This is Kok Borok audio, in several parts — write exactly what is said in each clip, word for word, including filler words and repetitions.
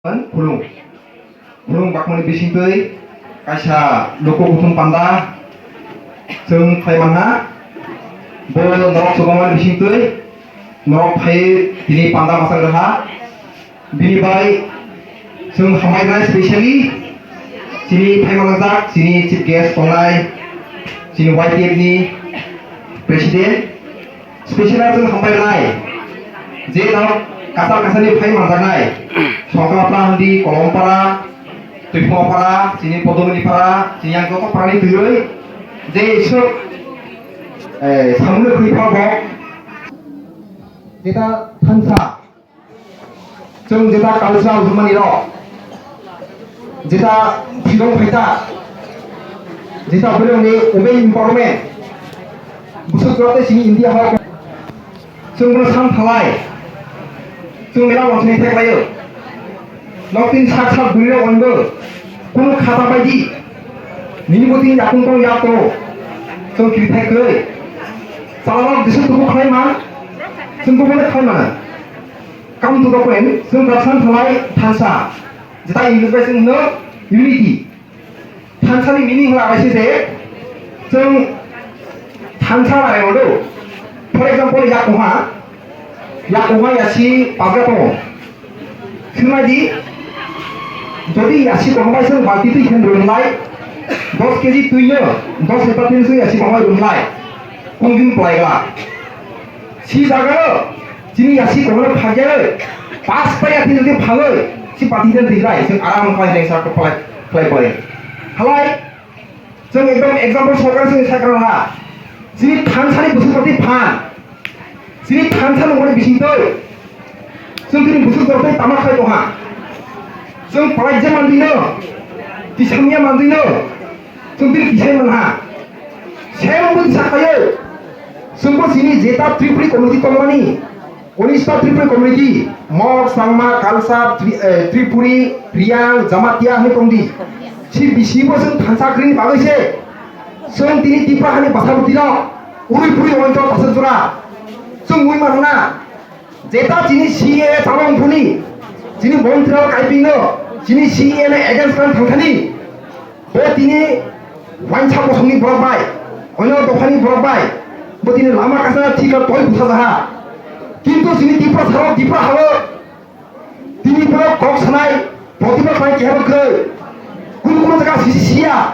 Khulung. Khulung bakmani bisingtwi kaisa luku kuthum panda chwng khlai manha. Bo norok chubamani bisingtwi norok phai tini panda mwchang rwha. Bini bai chwng hambai wngnai, specially chini phai manajak chini chief guest tongnai, chini Y T F ni president. Special chwng hambai wngnai, je norok kasar kasarni phai manjaknai, Songkla para hwndi, Kolom para, Tuiphuma para, chini Podomoni para, chini yang joto parani twiwi, je iswk, eh, samungno khwi pha bo. Jeta thansa. Chwng jeta cultural hwnmani rok, jeta freedom fighter, jeta bwrwngni women empowerment, bwswk jora tei chini India hao chwng bono sam thalai, chwng mela wansukni theklaio. Nok tin sak sak bwrwirok oinbo kunu khata baidi nini bo tin yakung tong yak tongo. Chwng kiri thai kwrwi. Chalarok jesu tubu khlai man, chwng bo bono khlai mano. Come to the point, chwng baksa thalai thansa. Jeta English bai chwng hwno unity. Thansa ni meaning hwla bai se je, chwng thansa bai hwno. For example, yak koha, yak koha yasi paga tongo. Swngmai di, jodi yasi koha bai chwng balti twi khen rwnlai, dos K G twi no, dos litre twi no chwng yasi koha bai rwnlai, kung din plai gla. Si jaga o, chini yasi kono phagya, pas pa ya thil de phagoi, si pati den tijai, sing aram khlai hai sa ko khlai, khlai khlai. Halai, sing ekdom example sokra sing sakra ha. Sini thansa ni busu pati phan. Sini thansa no mone bising toi. Sing tini busu dortai tama khai to ha. Sing palai je mandi no. Tisamiya mandi no. Chwng tini kisai manha. Sem bwtwi sakhaio. Chwngbo chini jeta Tripuri community tongmani. Unis ta Tripuri community. Mok, Changma, Kalsa, Tri-, eh, Tripuri, Riyang, Jamatia hwnwi tongdi. Si bisibo chwng thansa kwrwini bagwi se. Chwng tini Tipra hani bwsarok tino. Uri puri ointo tasuk jora. Chwng ui manna. Jeta chini C A A tabang phuni, chini Montreal Kaiping no, chini C A A ni against kang thangthani, bo tini wansa bosongni borok bai, oino dophani borok bai, bo tini lama kasa thika toi busa jaha. Kintu chini Tipra sarok Tipra hao, tini borok kok sanai, protibad khlai kehabo kwrwi, kunu kunu jaga sisi siya,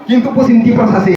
kintu bo chini Tipra sasi.